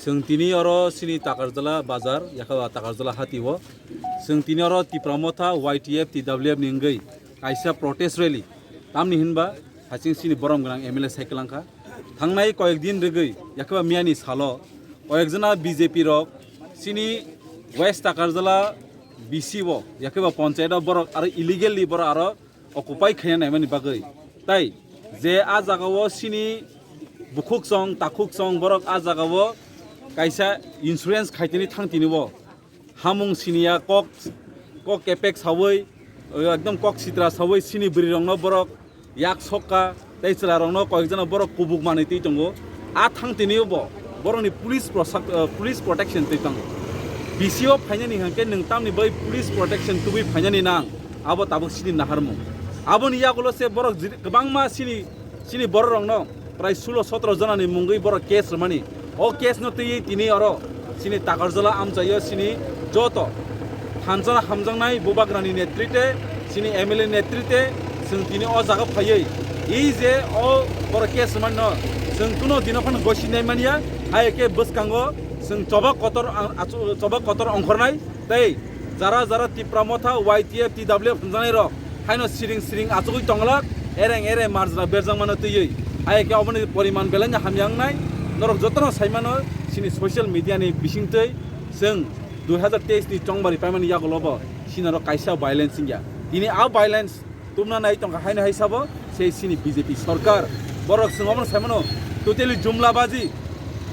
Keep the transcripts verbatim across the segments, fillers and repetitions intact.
Chwng tini oro chini Takarjala bazar, yakha Takarjala hati o. Chwng tini oro Tipra Motha, Y T F, T W F ni wngwi kaisa protest rally. Tamni hinba haching chini borom gwnang M L A cycle wngkha. Thangnai koyek din rwgwi, yakha miyani salo koyek jona B J P rok chini West Takarjala B C o, yakha panchayat o borok aro illegally borok aro occupy khaina naimani bagwi. Tai je a jagao chini bukhuk chong, takhuk chong borok a jagao kaisa insurance khaitini thangtini bo. Hamung siniya kok, kok kepek sawi, ekdom kok sitra sawi chini bwrwi rokno borok yak sokka, tei chwla rokno koyek jona borok kubuk manwi twi tongo. A thang tini bo borokni police prosak-, eh, police protection twi tongo. B C o phainani hwnkhe nwng tamni bai police protection tubui phainani nang, abo tabuk chini naharmung. Aboni yagulo se borok jiri-, kwbangma chini, chini borok rokno prai sulo sotro jona ni mungwi borok case rwmani. O case no twiwi tini oro chini Takarjala amchaio chini joto thansa hamjaknai bubagrani netrite, chini M L A netrite chwng tini o jaga phaiwi, ei je o borok case rwmani no chwng kuno dino phano gosi nai manya, hai khe bwskango chwng choba kotor ang-, achu-, choba kotor ongkhornai tei jara jara Tipra Motha, Y T F, T W F hwnjaknai rok haino siring siring achugwi tonglak, ereng ereng marjra berjakmano twiwi. Hai khe oboni poriman belai no hamya wngnai. Norok jotono saimano chini social media ni bisingtwi chwng dui hazar teis ni chongbari paimani yagulo bo chini oro kaisa violence wngya. Tini a violence tumna nai tongkha haino hai sabo sei chini B J P sorkar. Borok chwng omono saimano totally jumla baji.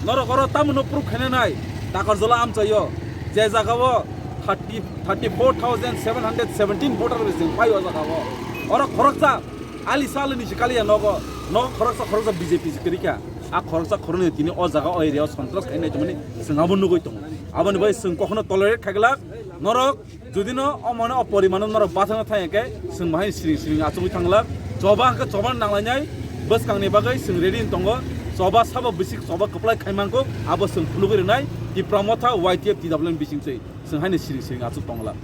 Norok oro tamo no proof khaina nai, Takarjala amchaio je jagao thirty, thirty four thousand seven hundred seventeen voter bai chwng pai o jagao. Oro khoroksa ali sali ni sikaliya nogo, nogo khoroksa khoroksa B J P si kwrwi kha. A khoroksa khoroknwi tini o jaga o area o sontras khainai tongmani chwng abo nugwi tongo. Aboni bai chwng kokhono tolerate khaiglak. Norok jodi no omo no o porimano norok bathang thang khe chwng bahai siring siring achugwi thanglak. Choba hwnkhe choba nanglainai bwskangni bagwi chwng ready wng tongo. Choba sabo bisik choba kwplai khaimangkuk abo chwng phunugwi rwnai Tipra Motha Y T F T W F ni bising twi chwng haino siring siring achuk tonglak.